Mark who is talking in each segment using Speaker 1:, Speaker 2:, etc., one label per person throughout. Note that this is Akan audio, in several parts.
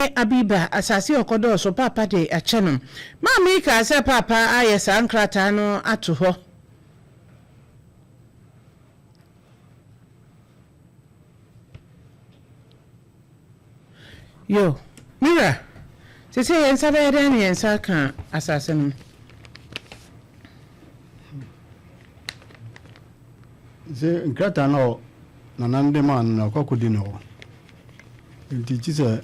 Speaker 1: Abiba asase a ɔkɔdɔɔ so Paapa de akyɛ no. Maame yi kaa sɛ Paapa ayɛ saa nkrataa no ato hɔ. Yo, me wura, seesei yɛn nsa bɛyɛ dɛn na yɛn nsa aka asase no?
Speaker 2: Sɛ nkrataa no a nana no de maa no no, akɔ akɔdi ne hɔ. Nti kyi sɛ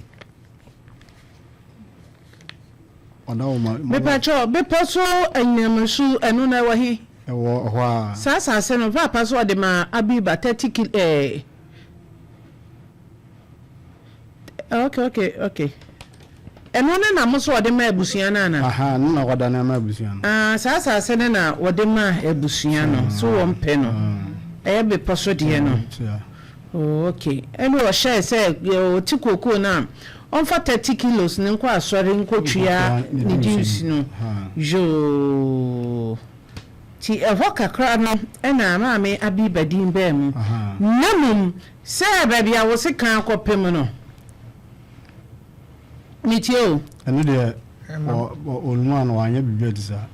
Speaker 2: ɔda wo ma.
Speaker 1: Mepakyɛw, bepɔ so anyinam nsu, ɛno no ɛwɔ he?
Speaker 2: Ɛwɔ hɔ a.
Speaker 1: Saa asase no, paapa so ɔde maa Abiba 30 kil eh. Okay, okay, okay. Ɛno ne na mo so wɔde ma abusua no ana?
Speaker 2: Aha, ɛno na wɔadane ama abusua no.
Speaker 1: Ah, saa asase no na wɔde ma abusua no, so wɔn pɛ no. Ɛyɛ bepɔ so deɛ no. Oh, okay. Ɛne ɔhyɛɛ sɛ ɔte kookoo no a, ɔmfa 30 kilos no nkɔ asɔre nkɔtua ne dues no. Yoo. Nti ɛhɔ kakra no na Maame Abiba din baa mu. Na mmom sɛ baabi a wo sekan kɔpem no, metie o.
Speaker 2: Ɛno deɛ, ɔnua no wanyɛ biribi a ɛte saa.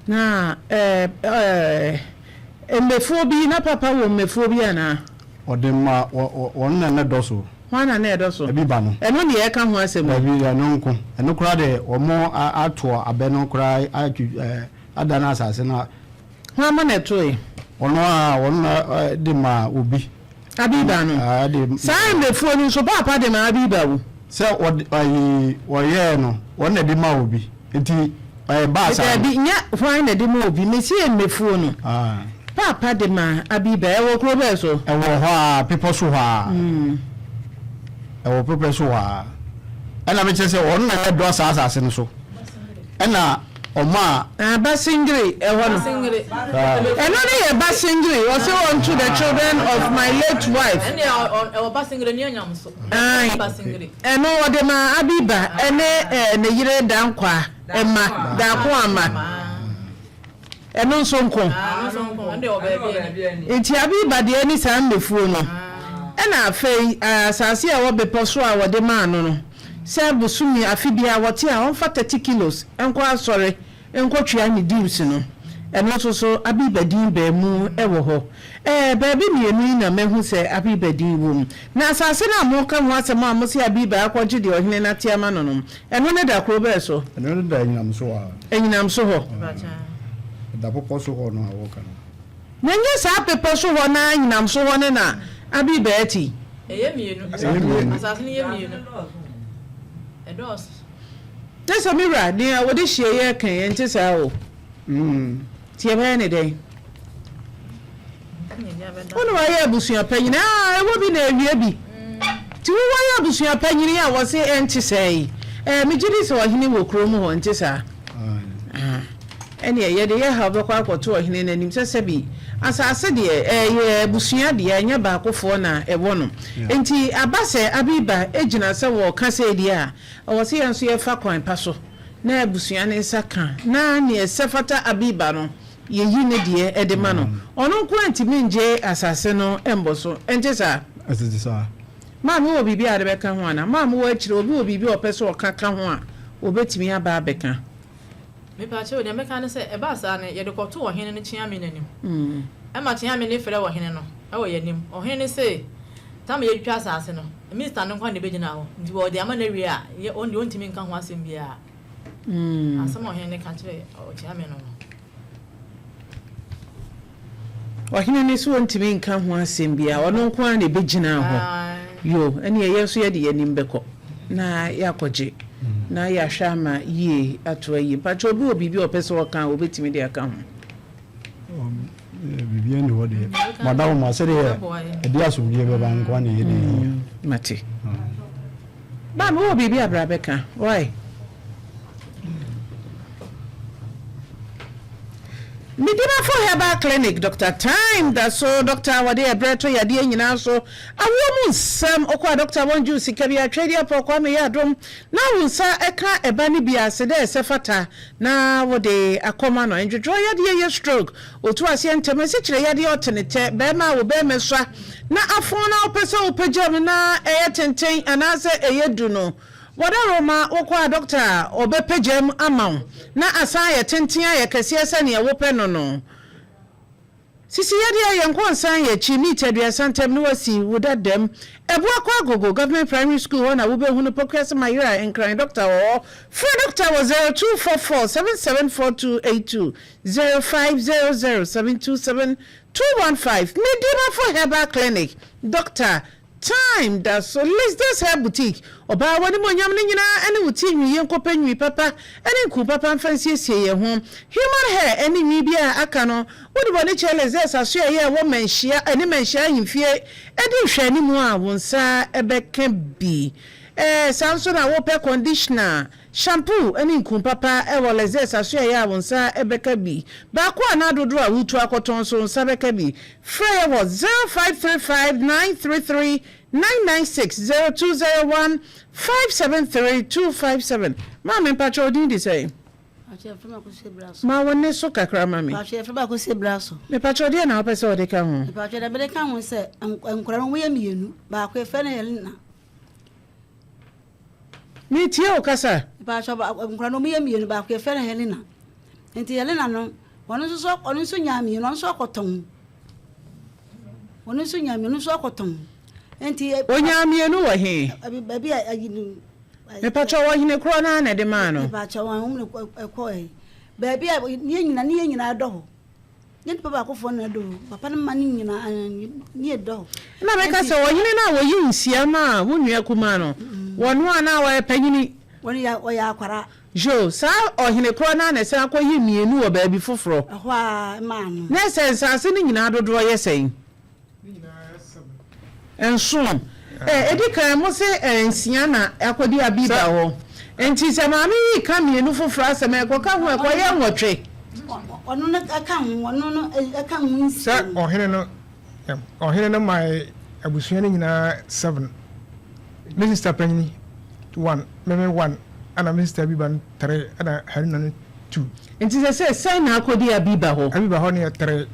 Speaker 1: Na ɛɛ ɛɛ mmefuo bi, na papa wɔ mmefuo bi anaa?
Speaker 2: Ɔde ma wɔ wɔn na na ɛdɔ so.
Speaker 1: Hwan na na ɛdɔ so?
Speaker 2: Ebi ba no.
Speaker 1: Ɛno ne yɛreka ho asɛm yi.
Speaker 2: Dabi, ɛno nko. Ɛno koraa deɛ wɔn ato abɛ no koraa atwi ɛɛ adane asase no.
Speaker 1: Hwan mo na ɛtoe?
Speaker 2: Ɔno a ɔno na de maa obi.
Speaker 1: Abiba no. Saa mmefuo no nso paapa de maa Abiba o.
Speaker 2: Sɛ ɔde ayi ɔyɛɛ no ɔno na ɛde maa obi nti ɛbaa saa no.
Speaker 1: Dabi nyɛ hwan na ɛde maa obi mesi mmefuo no paapa de maa Abiba ɛwɔ kuro bɛɛ so?
Speaker 2: Ɛwɔ hɔ aa bepɔ so hɔ aa ɛwɔ bepɔ so hɔ aa ɛna mekyerɛ sɛ ɔno na ɛdɔ saa asase no so ɛna. Ɔmaa.
Speaker 1: Ah Basingiri ɛhɔ no. Ɛno ne yɛ Basingiri ɔse unto the children of my late wife. Ae ɛno ɔde maa Abiba ɛne ne yere Dankwaa mma Dakoa mma. Ɛno nso nko. Nti Abiba deɛ ne saa mmefuo no. Ɛna afei asase a ɛwɔ bepɔ so a wɔde maa no no, sɛ bosome, afe biara wɔte a ɔmfa 30 kilos nkɔ asɔre nkɔtua ne dues no, ɛno nso so Abiba din baa mu wɔ hɔ. Ɛɛ, baabi mmienu yi na mahu sɛ Abiba din wom. Na asase no a moreka ho asɛm a mose Abiba akɔgye deɛ ɔhene no ate ama no no, Ɛno ne da koro bɛɛ so?
Speaker 2: Ɛno ne da anyinam so hɔ a.
Speaker 1: Anyinam so hɔ.
Speaker 2: Ɛda bepɔ so hɔ no a wɔka no.
Speaker 1: Na ɛnyɛ saa bepɔ so hɔ no ara anyinam so hɔ no na Abiba te?
Speaker 3: Ɛyɛ mmienu.
Speaker 2: Ɛyɛ mmienu.
Speaker 3: Asase no yɛ mmienu. Ɛdɔɔso.
Speaker 1: Na sɛ me wura, nea wɔde hyia yi reka yi, ɛnte saa o. Nti yɛbɛyɛ no dɛn? Wo na wayɛ abusua panyin aa ɛwɔ bi na ɛwie bi. Nti wo wayɛ abusua panyin a wɔse ɛnte sɛɛ yi ɛɛ megye di sɛ ɔhene wɔ kurom hɔ nte saa? Ah ɛneɛ yɛde yɛ haw bɛkɔ akɔto ɔhene no anim sɛ sɛbi asase deɛ ɛyɛ abusua deɛ ɛnyɛ baakofoɔ na ɛwɔ no nti aba sɛ Abiba gyina sɛ wɔka sei deɛ a ɛwɔ sɛ yɛn nso yɛfa kwan pa so na abusua no nsa ka na neɛ ɛsɛ fata Abiba no Yeyi ne deɛ de ma no. Ɔno nko ara ntumi ngye asase no mmɔ so. Ɛnte saa?
Speaker 2: Ɛtete saa.
Speaker 1: Maame wɔ biribi a ɔde bɛka ho anaa? Mo a mowɔ akyire, obi wɔ biribi a ɔpɛ sɛ ɔka ka ho a, ɔbɛtumi aba abɛka.
Speaker 3: Mepakyɛw, deɛ mɛka ne sɛ, ɛbaa saa no, yɛde kɔtoo ɔhene no kyeame no anim. Ɛma kyeame no frɛɛ ɔhene no wɔ yɛn anim. Ɔhene no se, Tam a yɛretwitwa asase no, minista no nko ara na ɛbɛgyina hɔ, nti wɔde ama no awie a, yɛ, ɔno deɛ ɔntumi nka ho asɛm biara. Asɛm a ɔhene no ka kyerɛɛ ɔkyeame no no.
Speaker 1: Ɔhene no se ɔntumi nka ho asɛm biara, ɔno nko ara na ɛbɛgyina hɔ. Yo, ɛnneɛ yɛn nso yɛde yɛn anim bɛkɔ na yɛakɔgye na yɛahwɛ ama yie ato ayie. Mpakyɛ obi wɔ biribi a ɔpɛ sɛ ɔka a, ɔbɛtumi de aka ho.
Speaker 2: Biribiara nni hɔ deɛ. Madawoma, sɛdeɛ ɛde asomdwoeɛ bɛba nko ara na ɛyɛ deɛ ɛhia.
Speaker 1: Mate. Maame wowɔ biribi a bra bɛka why? Medimafo Herbal Clinic, Doctor Time da so, Doctor a wɔde ɛbrɛ to yadeɛ nyinaa so, awoɔ mu nsɛm, wokɔ a doctor wɔngye wo sika biara, Twedeɛpɔ, Kwame yɛ adom na wo nsa ka ɛba no bi a, se dɛ ɛsɛ fata na wode akɔma no. Ndwodwoɔ yadeɛ yɛ stroke, ɔtu aseɛ ntɛm, asikyire yadeɛ ɔtenetɛ, bɛɛma a wo bɛɛma sua na afon na wopɛ sɛ wopagya mu na ɛyɛ tenten anaasɛ ɛyɛ du no, Wɔdaworo wokɔ a dɔkta a ɔbɛpagya mu ama wo na asan ayɛ tenten ayɛ kɛseɛ sɛdeɛ wopɛ no no. Sisi yadeɛ yɛnkɔ nsan yɛn akyi mita 30 ntam na woasi wo dada mu. Abuakwa Agogo Government Primary School hɔ na wobɛhunu Pokuase Mayera Nkran dɔkta wɔ hɔ. Frɛ dɔkta wɔ 0244 774282, 0500 727 215. Medimafo Herbal Clinic, Dɔkta Time da so. Lizdes Hair Boutique, Ɔbaa w'animuonyam no nyinaa ne wo ti nwi Yɛnkɔpɛ nwi papa ne nku papa mfa nsiesie yɛn ho Human hair ne nwi biara a aka no wode w'ani kyerɛ Lizdes asoɛeɛ a ɛwɔ Manhyia ne Manhyia Ahemfie di nhwɛanimu a wo nsa bɛka bi Saa nso na wopɛ conditioner Shampoo ne nku papa wɔ Lexus asoɛeɛ a wo nsa bɛka bi. Baako anaa dodoɔ a woretu akɔtɔn nso wo nsa bɛka bi. Frɛ yɛn wɔ 0535 933 996, 0201 573 257. Maame mpakyɛ wo din de sɛn? Ma wo nne so kakra ma me. Mepakyɛ deɛ na wopɛ sɛ wode ka ho?
Speaker 4: Mepakyɛ deɛ mede ka ho sɛ nkwadaa no wɔyɛ mmienu baako yɛfrɛ no Helena.
Speaker 1: Meretie wo kasa.
Speaker 4: Mpatsɔ ba nkwadaa no wɔyɛ mmienu baako yɛfrɛ no Helena nti Helena no ɔno nso so ɔno nso nyaa mmienu ɔno nso akɔtɔn ɔno nso nyaa mmienu nso akɔtɔn nti.
Speaker 1: Onyaa mmienu wɔ he?
Speaker 4: Baabi a ayi no.
Speaker 1: Mepatsɔ wɔ hene korɔ naa na ɛde maa no?
Speaker 4: Mepatsɔ wɔn wɔn na ɛkɔ ɛyi baabi a ne yɛ nyinaa ne yɛ nyinaa dɔ hɔ. Nyɛ nipa baakofoɔ na ɛdɔ o, papa no mma no nyinaa ne ɛdɔ o.
Speaker 1: Ɛna meka sɛ, ɔhene no a wɔyi nsia maa wo nua kumaa no, wɔno a na ɔyɛ panyini?
Speaker 4: Wɔno yɛ ɔyɛ akwara.
Speaker 1: Yoo, saa ɔhene korɔ no ara na ɛsan kɔyi mmienu wɔ baabi foforɔ.
Speaker 4: Ɛhɔ ara maa no.
Speaker 1: Na ɛsɛ nsaase no nyinaa dodoɔ yɛ sɛn? Nson. Ɛ, edi kan, mose ɛ, nsia na akɔdi Abiba hɔ. Enti sɛ maame yi reka mmienu foforɔ asɛm a, ɛkɔka ho a, ɛkɔyɛ nwɔtwe.
Speaker 4: Ɔno no ka ho, ɔno no ka ho nsia
Speaker 5: Sɛ ɔhene no, ɔhene no mae abusua no nyinaa seven. Me sista panyini one, me me one, ɛna me sista Abiba no three, ɛna Haruna no two.
Speaker 1: Enti sɛsɛ sɛn na akɔdi Abiba hɔ?
Speaker 5: Abiba hɔ no yɛ three.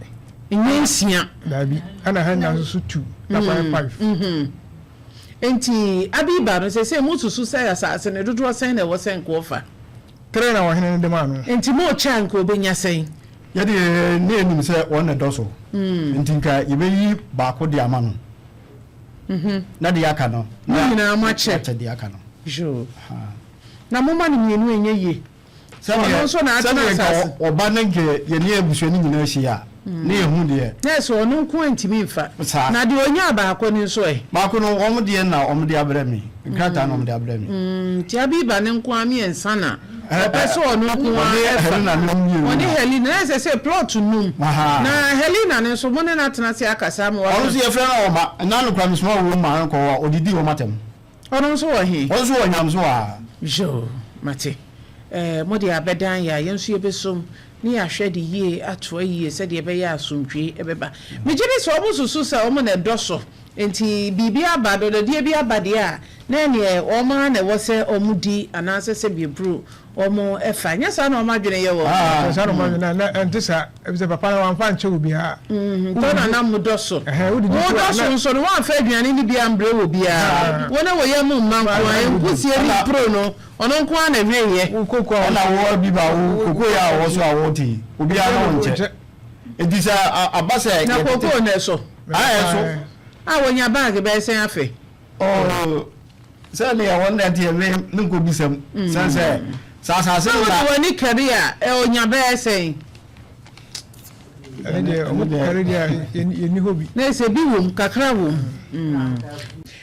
Speaker 1: Nyɛ nsia.
Speaker 5: Daabi, ɛna Haruna nso so two, na akɔyɛ five.
Speaker 1: Enti Abiba no, sɛsɛ mosusu sɛ asase no dodoɔ sɛn na ɛwɔ sɛ nka ɔfa?
Speaker 5: Three na ɔhene no de maa no.
Speaker 1: Enti mokyɛ a nka ɔbɛnya sɛn?
Speaker 2: Yɛdeɛ na yɛnim sɛ wɔn na ɛdɔ so, enti nka yɛbɛyi baako de ama no. Na deɛ aka no.
Speaker 1: Mo nyinaa moakyɛ.
Speaker 2: Akyɛ deɛ aka no.
Speaker 1: Yoo. Na momma no mmienu ɛnyɛ yie. Ɔno nso na atena
Speaker 2: Sɛdeɛ nka
Speaker 1: asase.
Speaker 2: ɔba na nka yɛne abusua no nyinaa hyia a, na yɛhu deɛ.
Speaker 1: Na ɛsɛ ɔno nko ara ntumi mfa.
Speaker 2: Saa.
Speaker 1: Na deɛ ɔnyaa baako no nso ɛ?
Speaker 2: Baako no, wɔn deɛ na wɔde abrɛ me. Nkrataa na wɔde abrɛ me.
Speaker 1: Nti Abiba no nko ara mmiɛnsa na ɔpɛ sɛ ɔno nko ara
Speaker 2: Ɔne
Speaker 1: fa.
Speaker 2: Helena no mmienu.
Speaker 1: Ɔne Helena, na ɛsɛ sɛ plot num.
Speaker 2: Ahaa.
Speaker 1: Na Helena no nso, mo ne no atena ase akasa ama waka.
Speaker 2: Ɔno nso yɛfrɛ no a ɔma. Nna no koraa mesoma wɔn maa no kɔ hɔ a, ɔdidii wɔn atɛm.
Speaker 1: Ɔno nso wɔ he?
Speaker 2: Ɔno nso wɔ Nyamso aa.
Speaker 1: Yoo, mate. Ɛɛ, mode abɛdan yɛ a, yɛn nso yɛbɛsom ne yɛahwɛ de yie atoa yie sɛdeɛ ɛbɛyɛ a asomdwoe bɛba. Megye di sɛ wɔsusu sɛ wɔn na ɛdɔ so, enti biribi aba, dɔdɔdeɛ bi aba deɛ a, na ɛnneɛ wɔn ara na ɛwɔ sɛ wɔdi anaasɛ sɛdeɛ ɛburu wɔn fa. Nyɛ saa na wɔn adwene yɛ wɔn?
Speaker 5: Ɛnyɛ saa na wɔn adwene, na na ɛnte saa, efisɛ papa no wamfa ankyɛ obiara.
Speaker 1: Tɔ na na modɔ so.
Speaker 5: Ɛhɛn, wodidi so a,
Speaker 1: Wodɔ so
Speaker 5: na.
Speaker 1: nso no, woamfa aduane no bi ambrɛ obiara. Wo ne wo yam mma nko ara, nkusie ne mpuro no, ɔno nko ara na ɛweeɛ.
Speaker 5: Wo koko a
Speaker 2: Ɛna wo abi ba wo koko yɛ a wɔwɔ so a wɔte yi, obiara ne wo nkyɛ. Enti sɛ aba sɛ
Speaker 1: Na
Speaker 2: yɛtete.
Speaker 1: kokoo no ɛso?
Speaker 2: A ɛso.
Speaker 1: A wɔnya baage bɛyɛ sɛn afe?
Speaker 2: Oh, sɛ deɛ wɔn deɛ teɛ me me nkɔ bisa mu. Sɛ sɛ sɛ asase
Speaker 1: Na
Speaker 2: no
Speaker 1: wode
Speaker 2: na.
Speaker 1: w'ani kari a, ɛ ɔnya bɛyɛ sɛn?
Speaker 5: Ɛne deɛ ɔmo kari deɛ yɛnni hɔ bi.
Speaker 1: Na ɛsɛ bi wom, kakra wom.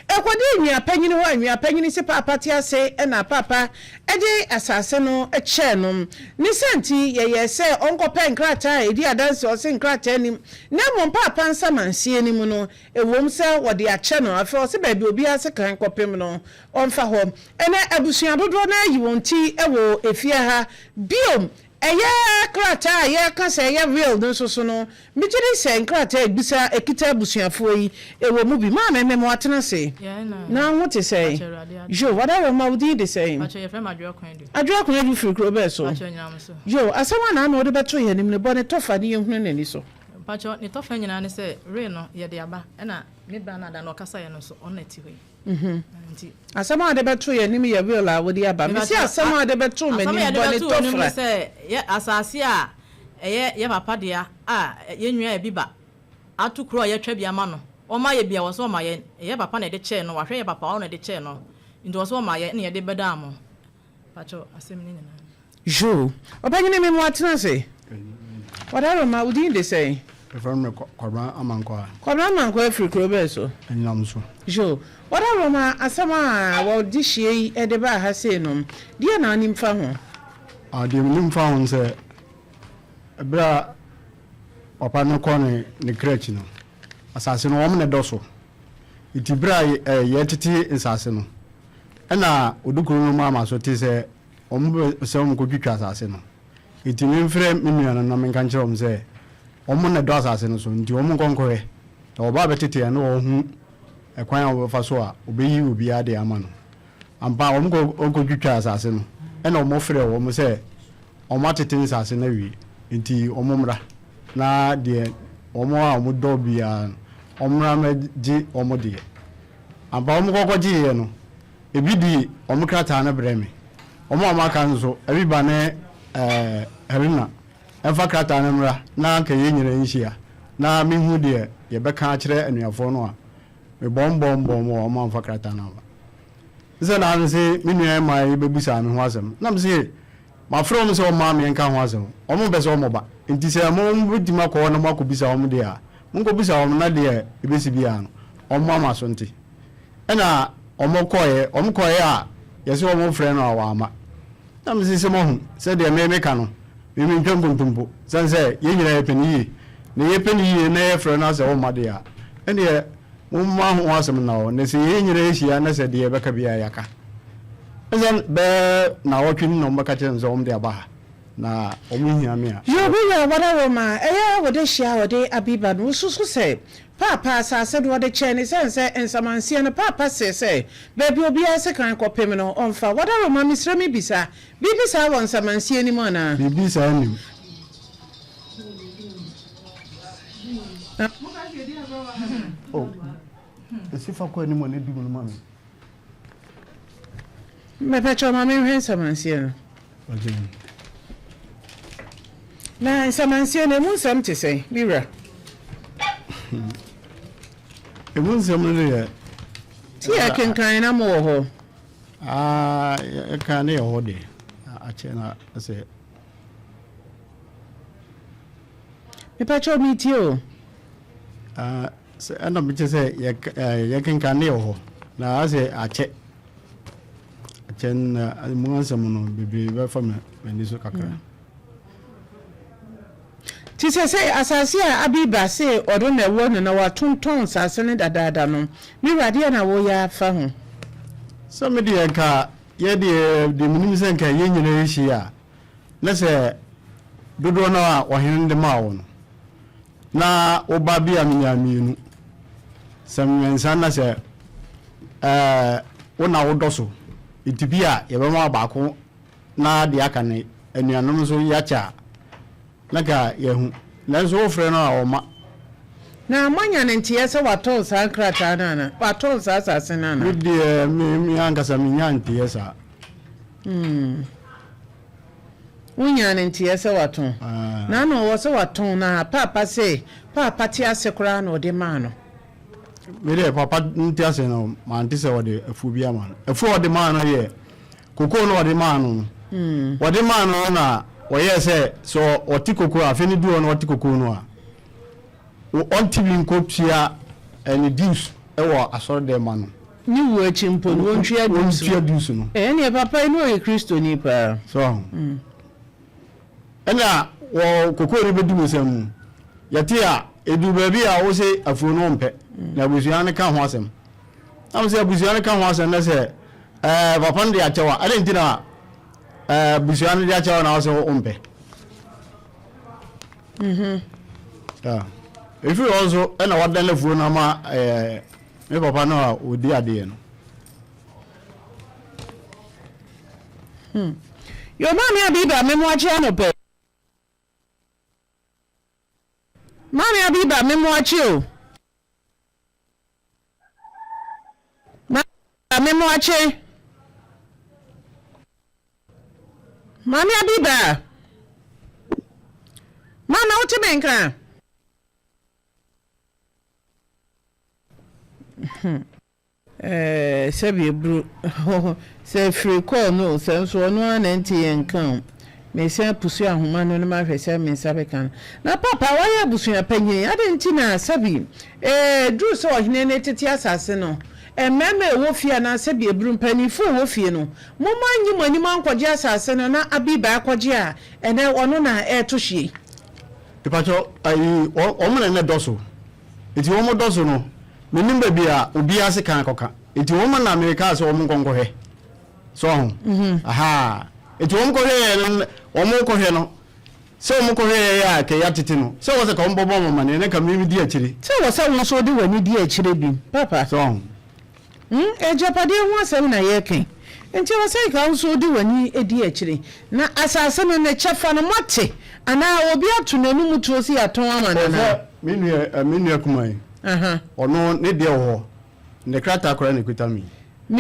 Speaker 1: Ɛkɔdii nwea panyini hɔ a nwea panyini se paapa te ase na paapa de asase no kyɛɛ no. Ne saa nti yɛyɛɛ sɛ ɔnkɔpɛ nkrataa a ɛdi adanse ɔse nkrataa nnim na mmom paapa nsamanseɛ no mu no ɛwom sɛ wɔde akyɛ no afei ɔse baabi obiara sekan kɔpem no ɔmfa hɔ. Ɛnɛ abusua dodoɔ no ara ayi wɔn ti wɔ efie ha. Bio. Ɛyɛ krataa a yɛreka sɛ ɛyɛ will no nso so no, megye di sɛ nkrataa a ɛbisa ɛkita abusuafoɔ yi, ɛwɔ mu bi. Maame, mema woatena ase. Na wo ho te sɛn? Yo, Wadaworoma, wo din de sɛn? Adwoa Konadu firi kuro bɛn so? Yo, asɛm a na ano wode bɛto yɛn anim no, bɔ ne tɔfa na yɛnhunu n'ani so.
Speaker 3: Mpakyɛw, ne tɔfa nyinaa ne sɛ, will no, yɛde aba, ɛna me bra no a da no ɔkasaeɛ no nso, ɔno na ɛte hɔ yi.
Speaker 1: Asɛm a wode bɛto yɛn anim yɛ will a wode aba. Mese asɛm a wode bɛto m'anim, bɔ ne tɔfra.
Speaker 3: Sɛ yɛ asase a ɛyɛ yɛ papa dea a yɛn nua Abiba ato kuro a yɛatwa bi ama no, ɔma yɛ bi a, wɔ sɛ ɔma yɛn. Ɛyɛ papa na ɛde kyɛɛ no, wahwɛ yɛ papa, ɔno na ɛde kyɛɛ no, nti wɔ sɛ ɔma yɛn na yɛde bɛdaa mo. Pakyɛw, asɛm no nyinaa ni.
Speaker 1: Yoo, ɔpanyini me mo atena ase. Wadaroma, wo din de sɛn?
Speaker 2: Yɛfrɛ me Kwabena Amankwaa.
Speaker 1: Kwabena Amankwaa firi kuro bɛn so?
Speaker 2: Anyinam so.
Speaker 1: Yoo, Wadaroma, asɛm a wɔde hyia yi de baa ha sei no, deɛn na wonim fa ho?
Speaker 2: Ah, deɛ menim fa ho ne sɛ, ɛberɛ a papa no kɔ ne ne kra akyi no, asase no wɔn na ɛdɔ so. Nti berɛ a yɛtete nsase no, ɛna Odukuro no maa m'aso tee sɛ Wɔpɛ sɛ wɔkɔtwitwa asase no. Enti memfrɛ me nuanom na menka nkyerɛ wɔn sɛ, wɔn na ɛdɔ asase no so, enti wɔnkɔ nkɔhwɛ. Na wɔba abɛtete a, na wɔahu ɛkwan a wɔbɛfa so a wɔbɛyi obiara deɛ ama no. Ampa, wɔkɔtwitwaa asase no, ɛnna wɔfrɛɛ wɔn sɛ wɔatete nsase no awie, enti wɔmmra, na deɛ wɔn a wɔdɔ biara no, wɔmmra mmɛgye wɔn deɛ. Ampa, wɔkɔ kɔgyeeɛ no, Ebi de wɔn krataa no brɛɛ me. Wɔn a wɔaka no nso, Abiba ne Helena mfa krataa no mmra na anka yɛn nyinaa nhyia na menhu deɛ yɛbɛka akyerɛ anuafoɔ no a mebɔmbɔmbɔɔ wɔn a wɔamfa krataa no amma. Sɛ na mese me nua mmaa yi bɛbisaa me ho asɛm na mese mafrɛ wɔn sɛ wɔmma me nka ho asɛm, wɔmpɛ sɛ wɔba. Nti sɛ mobɛtumi akɔ hɔ na moakɔbisa wɔn deɛ a, monkɔbisa wɔn na deɛ ɛbɛsi biara no, wɔmma mo aso nte. Ɛna wɔn kɔeɛ, wɔn kɔeɛ a yɛse wɔn frɛ no a wamma. Na mese sɛ moahu sɛ deɛ me meka no, me mentwa nkontompo, sane sɛ yɛn nyinaa yɛpɛ no yie, na yɛpɛ no yie na yɛfrɛ no asɛ ɔmma deɛ a, ɛnneɛ momma ho asɛm nna hɔ, na sɛ yɛn nyinaa hyia na sɛ deɛ yɛbɛka biara yɛaka. Ɛsɛ bɛyɛ naawɔtwe ni na wɔbɛka kyerɛ me sɛ wɔn de aba ha, na wɔn hia me a.
Speaker 1: Yobi yɛ ɔbɔdawuroma a ɛyɛ a wɔde hyia a ɔde Abiba no, wosusu sɛ Paapa asase no wɔde kyɛɛ no esiane sɛ nsamanseɛ no Paapa see sɛ baabi obiara sekan kɔpem no ɔmfa. Wadaroma mesrɛ me bisa, biribi saa wɔ nsamanseɛ no mu anaa?
Speaker 2: Biribi saa nnim. Oh, esi fa kɔ anim a na dum no ma me.
Speaker 1: Mepɛkyɛw ma menhwɛ nsamanseɛ no. Na nsamanseɛ no, emu nsɛm te sɛn, me wura?
Speaker 2: Emu nsɛm no deɛ.
Speaker 1: Ti yɛ kenkan na mo wɔ hɔ.
Speaker 2: Aa yɛka ne yɛ hɔ deɛ akyɛ na sɛ.
Speaker 1: Mepakyɛw metie o.
Speaker 2: Ah, sɛ ɛna mekyɛ sɛ yɛkenkan ne yɛ hɔ na asɛ akyɛ. Akyɛ na mu asɛm no bebree bɛfa m'ani so kakra.
Speaker 1: Te sɛ sɛ asase a Abiba se ɔno na ɛwɔ no na watontɔn nsase no dadaada no, me wura, deɛn na woreyɛ afa ho?
Speaker 2: Sɛ me deɛ nka yɛ deɛ deɛ menim sɛ nka yɛn nyinaa yɛhyia a, na sɛ dodoɔ no a ɔhene no de maa wo no, na wo ba bi a menyaa mmienu, sɛ mmiɛnsa na sɛ ɛɛ wo na wodɔ so, nti bi a yɛbɛma wo baako na deɛ aka no anuanom nso yɛakyɛ a, na nka yɛahu. Nanso wofrɛ no a ɔmma.
Speaker 1: Na moanya no nteɛ sɛ watɔn saa nkrataa no anaa? Watɔn saa asase no anaa?
Speaker 2: Me deɛ, me, me ankasa mennya nteɛ saa.
Speaker 1: Hmm. Wonyaa no nteɛ sɛ watɔn?
Speaker 2: Ah.
Speaker 1: Na na ɔwɔ sɛ watɔn na Paapa se Paapa te ase koraa na ɔde maa no.
Speaker 2: Me deɛ papa nte ase no mante sɛ ɔde afuo bi ama no. Afuo a ɔde maa no yɛ kokoo na ɔde maa no no. Ɔde maa no na ɔyɛɛ sɛ sɛ ɔte kokoo a afei ne du hɔ na ɔte kokoo no a ɔnte bi nkɔtua ne dues wɔ asɔredɛm ma no.
Speaker 1: Ne wuo akyi mpo no wɔntua dues no.
Speaker 2: Wɔntua dues no.
Speaker 1: Ɛnneɛ papa yi na ɔyɛ Kristoni paa.
Speaker 2: So ahu? Ɛna wɔ kokoo no bɛdi wo nsam mu. Yɛte a, ɛduru baabi a wo se afuo no wompɛ, na abusua no ka ho asɛm. Na mo sɛ abusua no ka ho asɛm na sɛ ɛɛ papa no de akyɛ wo a, adɛn nti na ɛɛ abusua no de akyɛ wo na wo se wompɛ? Ɛfiri hɔ nso ɛna wadan afuo no ama ɛɛ me papa no a ɔdi adeɛ no.
Speaker 1: Hmm. Yo maame Abiba me mo akye anɔpɛ. Maame Abiba me mo akye o. Maame mo akye. Maame Abiba. Maame wote me nka? Hmm. Ɛɛ sɛbi aburo sɛ ɛfiri kɔɔ no o sɛ nso ɔno ara na ɛnte yɛn nka o. Mesan apusu ahoma no na mahwɛ sɛ me nsa bɛka no. Na Paapa wayɛ abusua panyin, adɛn nti na sɛbi ɛduru sɛ ɔhene no retete asase no, mmarima a ɛwɔ fie anaa sɛbi aburu mpanyimfo a ɛwɔ fie no, momma annye mo anim ankɔgye asase no na Abiba akɔgye a ɛnnɛ ɔno na ɛreto hyeɛ yi?
Speaker 2: Mepakyɛw, ayi, wɔn na na ɛdɔ so. Nti wɔn dɔ so no, mennim baabi a obiara sekan akɔka. Nti wɔn na mekaa sɛ wɔn nkɔ nkɔhwɛ. So ɔho? Ahaa. Nti wɔn kɔhwɛɛ no, wɔn kɔhwɛ no, sɛ wɔn kɔhwɛɛ yɛ a kɛ yɛatete no, sɛ wɔ sɛ ka wɔn bɔbɔ wɔn amaneɛ na nka me di akyire.
Speaker 1: Sɛ wɔ sɛ wo nso wode w'ani di akyire bi, papa.
Speaker 2: So ɔho?
Speaker 1: Hmm, agyapadeɛ ho asɛm na yɛreka yi. Nti ɛwɔ sɛ nka wo nso wode w'ani di akyire. Na asase no, ne kyɛfa no, moate? Anaa obi ato n'anum tuo sɛ yɛatɔn ama no
Speaker 2: Ɔ
Speaker 1: anaa?
Speaker 2: sɛ me nua, me nua kumaa yi,
Speaker 1: Aha.
Speaker 2: ɔno ne deɛ wɔ hɔ, ne krataa koraa na ɛkuta me yi.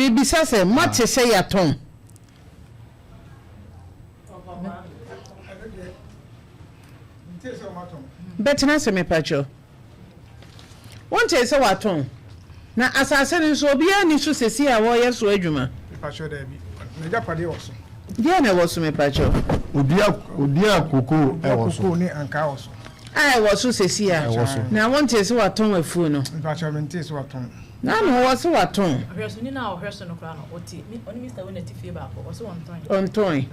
Speaker 1: Merebisa sɛ, moate sɛ yɛatɔn? Bɛtena ase mepakyɛw. Wontee sɛ wɔatɔn? Na asase no nso, obiara nni so seesei a wɔreyɛ so adwuma.
Speaker 5: Mepakyɛw, dabi. N'agyapadeɛ wɔ so.
Speaker 1: Deɛn na ɛwɔ so mepakyɛw?
Speaker 2: Odua odua kokoo wɔ so.
Speaker 5: Odua kokoo ne ankaa wɔ so.
Speaker 1: A ɛwɔ so seesei a.
Speaker 2: Ɛwɔ so.
Speaker 1: Na wontee sɛ wɔatɔn afuo no?
Speaker 5: Mepakyɛw, mentee sɛ wɔatɔn.
Speaker 1: Na ano wɔ se watɔn.
Speaker 3: Ɔhwɛsoni no a ɔhwɛ so no koraa no, ɔte, ɔne Mister Wei na ɛte fie baako, ɔse ɔntɔn.
Speaker 1: Ɔntɔn.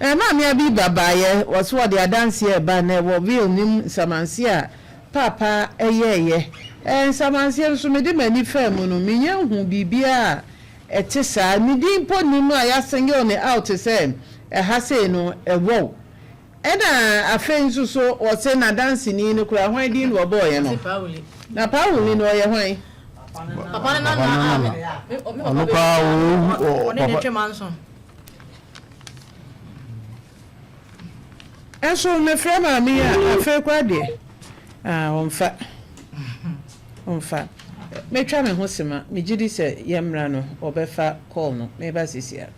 Speaker 1: Ɛɛ Maame Abiba baeɛ, ɔse ɔde adanseɛ reba na ɛwɔ will no mu nsamanseɛ a Paapa yɛeɛ. Ɛɛ nsamanseɛ nso mede m'ani faa mu no, mennya nhuu biribiara a ɛte saa. Ne din mpo nni mu a yɛasingle no out sɛ ɛha sei no ɛwɔ. Ɛna afei nso so ɔse n'adanseni no koraa hwan din na ɔbɔɔeɛ no?
Speaker 3: Ɔse Pauli.
Speaker 1: Na Pauli no ɔyɛ hwan?
Speaker 3: Papa no nana a me me papa
Speaker 2: Ɔno koraa
Speaker 3: bɛwu
Speaker 2: ɔwu
Speaker 3: ɔne ne
Speaker 2: papa.
Speaker 3: twe manso.
Speaker 1: Ɛnso mefrɛ maame yi a afei koraa deɛ ah ɔmfa ɔmfa. Mɛtwa me ho sema megye di sɛ yɛmmra no ɔbɛfa call no meba sesia.